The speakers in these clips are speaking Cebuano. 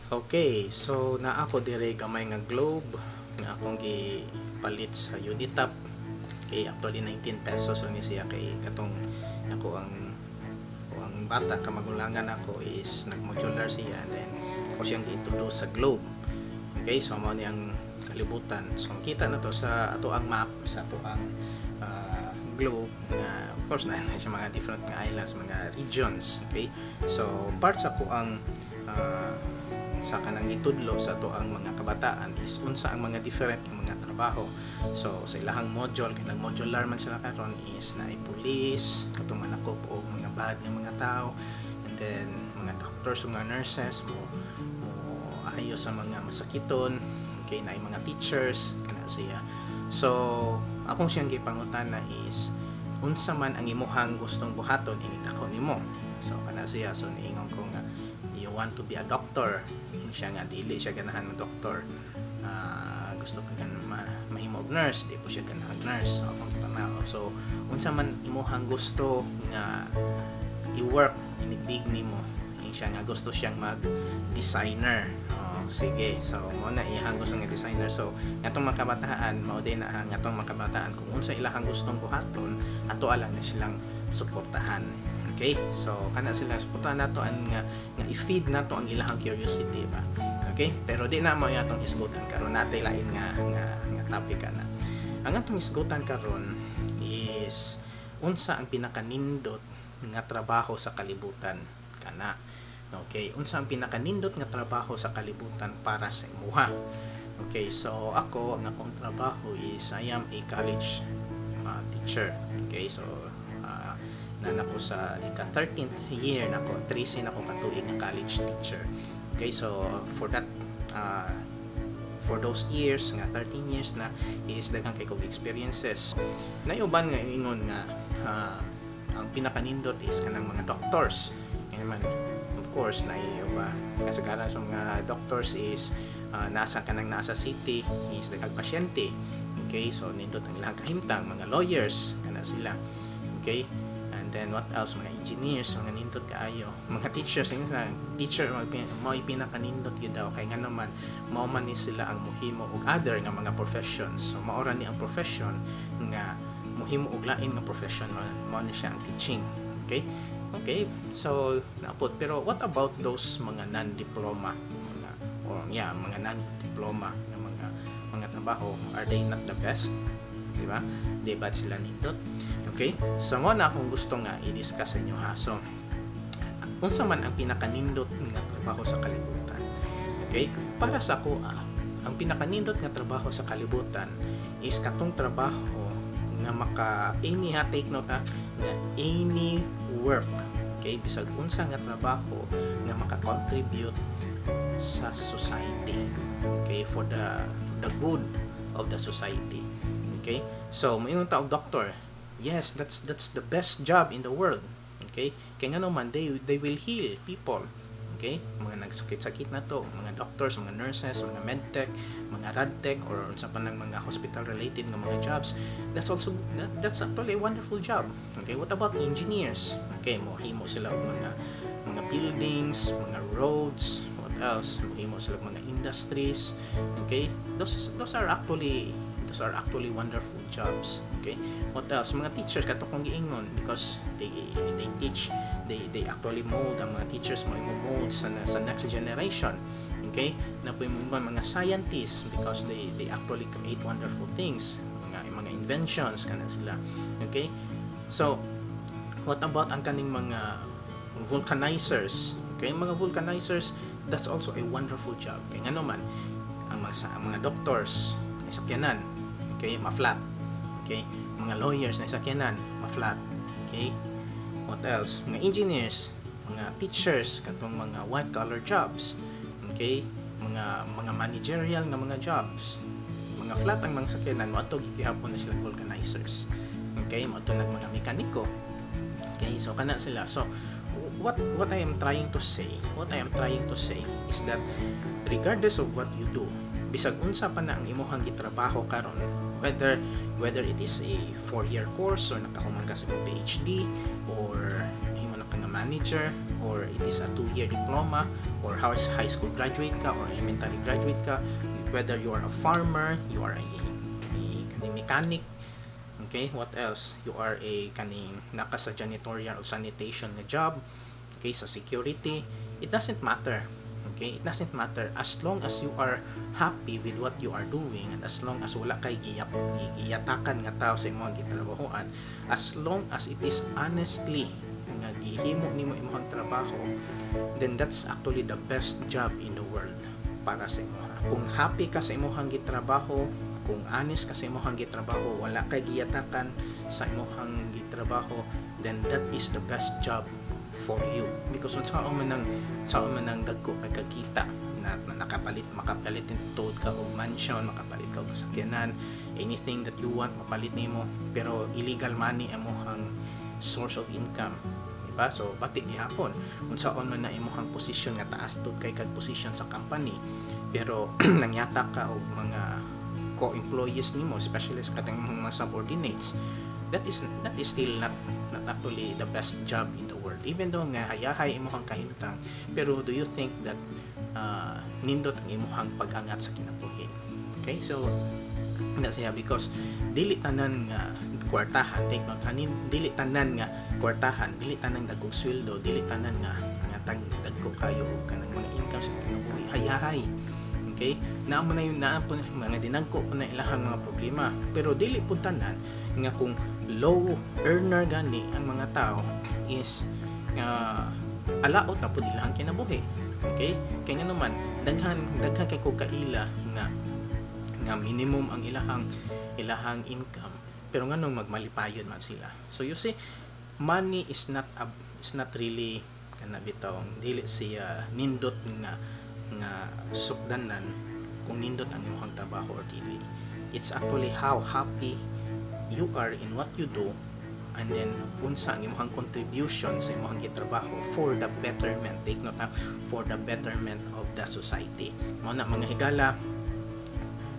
Okay, so naa ko dire gamay nga globe nga akong gipalit sa Unitop. Okay, actually 19 pesos lang ni siya kay katong ako ang bata kamagulangan ako is nag-modular siya and then ako siyang gi-introduce sa globe. Okay, so mao ni ang kalibutan. So kita na to sa ato ang map, sa ato ang globe nga of course na siya mga different nga islands, mga regions. Okay? So part sa ko ang sa kanang gitudlo sa ato ang mga kabataan is unsa ang mga different nga mga trabaho. So sa ilahang module, kay nag modular man sila karon, is naay police katong manakop og mga bad nga mga tao, and then mga doctors ug mga nurses mo ayo sa mga masakiton. Okay, naay mga teachers kana siya. So akong siyang gipangutana is unsa man ang imuhang gustong buhaton inig dako nimo. So kana siya. So niingon ko nga, "You want to be a doctor?" Ingon siya nga dili siya ganahan ng doctor. Gusto ko gan mahimo og nurse. Di po siya ganahan nurse. So akong tanaw, so unsa man imuhang gusto nga i-work inig big nimo? Ingon siya nga gusto siyang mag designer. Oh, sige. So mo na iyang gusto nga designer. So ngatong mga kabataan, mao din na ngatong mga kabataan, kung unsa ilahang gustong buhaton, ato lang na silang suportahan. Okay, so kana sila, suportahan nato ang nga i-feed nato ang ilahang curiosity ba. Okay, pero di na mo atong hisgutan karon, natay lain nga topic ana. Ang atong hisgutan karon is unsa ang pinakanindot nga trabaho sa kalibutan kana. Okay, unsa ang pinakanindot nga trabaho sa kalibutan para sa imuha? Okay, so ako, ang akong trabaho is I am a college teacher. Okay, so na nako sa ika 13th year nako, 13 nako katuig nga college teacher. Okay, so for those years nga 13 years na is daghan kay kog experiences. Naay uban nga ingon nga ang pinakanindot is kanang mga doctors. Kaya man of course na ba kasagaran sa mga doctors is nasa kanang nasa city is daghang pasyente. Okay, so nindot ang ilang kahimtang. Mga lawyers kana sila. Okay, and then what else? Mga engineers, mga nindot kaayo. Mga teachers, yung sa teacher mao'y pinakanindot gyud daw kay ngano man mao man ni sila ang muhimo og other nga mga professions. So mao ra ni ang profession nga muhimo og lain nga profession, mao ni siya ang teaching. Okay, so naapot. Pero what about those mga non-diploma, mga or yeah, mga non-diploma nga mga trabaho? Are they not the best? Di ba? Di ba sila nindot? Okay, so mo na akong gusto nga i-discuss sa inyo ha. So unsa man ang pinakanindot nga trabaho sa kalibutan? Okay, para sa ako ang pinakanindot nga trabaho sa kalibutan is katong trabaho nga maka any ha, take note ha, nga any work, okay, bisag unsa nga trabaho nga maka-contribute sa society, okay, for the good of the society. Okay, so moingon ta og doctor. Yes, that's the best job in the world. Okay, kay ngano man they will heal people. Okay, mga nagsakit-sakit na to, mga doctors, mga nurses, mga medtech, mga radtech, or unsa pa nang mga hospital related nga mga jobs, that's actually a wonderful job. Okay, what about engineers? Okay, mohimo sila og mga buildings, mga roads. What else? Mohimo sila og mga industries. Okay, those are actually wonderful jobs. Okay, what else? Mga teachers, kato kong giingon, because they teach, they actually mold. Ang mga teachers mo mold sa next generation. Okay, na po yung mga scientists, because they actually create wonderful things, mga inventions kana sila. Okay, so what about ang kaning mga vulcanizers? Okay, mga vulcanizers, that's also a wonderful job. Kay ngano man ang mga doctors ay sakyanan, okay, ma-flat. Okay, mga lawyers na sakyanan, ma-flat. Okay, what else? Mga engineers, mga teachers, katong mga white collar jobs. Okay, mga managerial nga mga jobs, mga flat ang mga sakyanan mo ato, gihapon na sila vulcanizers. Okay, mo ato nag mga mekaniko. Okay, so kana sila. So what I am trying to say, what I am trying to say is that regardless of what you do, bisag unsa pa na ang imuhang gitrabaho karon, whether it is a 4-year course or nakahuman ka sa imong PhD or nahimo na ka nga manager or it is a 2-year diploma or high school graduate ka or elementary graduate ka, whether you are a farmer, you are a kaning mechanic, okay, what else? You are a kaning naka sa janitorial or sanitation nga job, okay, sa security, it doesn't matter. Okay, it doesn't matter as long as you are happy with what you are doing and as long as wala kay giyatakan nga tao sa imong gitrabahoan, as long as it is honestly nga gihimo nimo imong trabaho, then that's actually the best job in the world para sa imo. Kung happy ka sa imong gitrabaho, kung honest ka sa imong gitrabaho, wala kay giyatakan sa imong gitrabaho, then that is the best job for you because unsaon man ang dagko kay kagkita na nakapalit, makapalit tuod ka og mansion, makapalit ka og sakyanan, anything that you want mapalit nimo, pero illegal money imong source of income, diba? So bati gihapon unsaon man na imong posisyon nga taas tud kay kag position sa company, pero nangyatak ka og mga co-employees nimo, especially sa katong mga subordinates, that is still not actually the best job in the world, even though nga hayahay imong kahimtang. Pero do you think that nindot ang imong pag-angat sa kinabuhi? Okay, so na siya because dili tanan nga kwartahan, take note hanin, dili tanan nga kwartahan, dili tanan dagkong sweldo, dili tanan nga tag dagko kayo og kanang mga income sa kinabuhi hayahay. Okay, naa mo na yung naa po mga dinagko po na ilahang mga problema, pero dili pud tanan nga kung low earner gani ang mga tao is alaot na pud ilahang kinabuhi. Okay, kay nga naman daghan daghan kay ko kaila nga minimum ang ilahang income, pero nganong magmalipayon man sila? So you see, money is not really kana bitaw, dili siya nindot nga sukdanan kung nindot ang imong trabaho or dili. It's actually how happy you are in what you do and then unsa ang imong contribution sa imong gitrabaho for the betterment, take note ha, for the betterment of the society. Mao na, mga higala,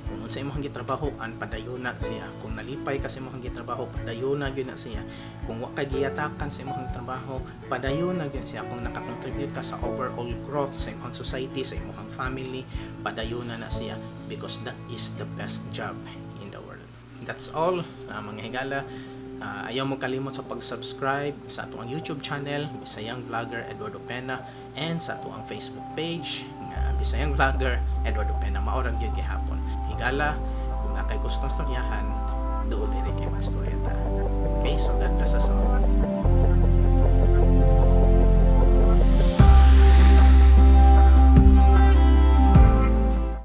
kung unsa imong gitrabaho an padayon na siya. Kung nalipay ka sa imong gitrabaho, padayon na gyud na siya. Kung wa ka giyatakan sa imong trabaho, padayon na gyud siya. Kung nakakontribute ka sa overall growth sa imong society, sa imong family, padayon na na siya because that is the best job in the world. That's all, mga higala. Ayaw mo kalimot sa pag-subscribe sa atong YouTube channel, Bisayang Vlogger Edward Opena, and sa atong Facebook page nga Bisayang Vlogger Edward Opena. Mao ra gyud gihapon. Higala, kung naa kay gustong storyahan, duol diri kay magstorya ta. Okay, so God bless us all.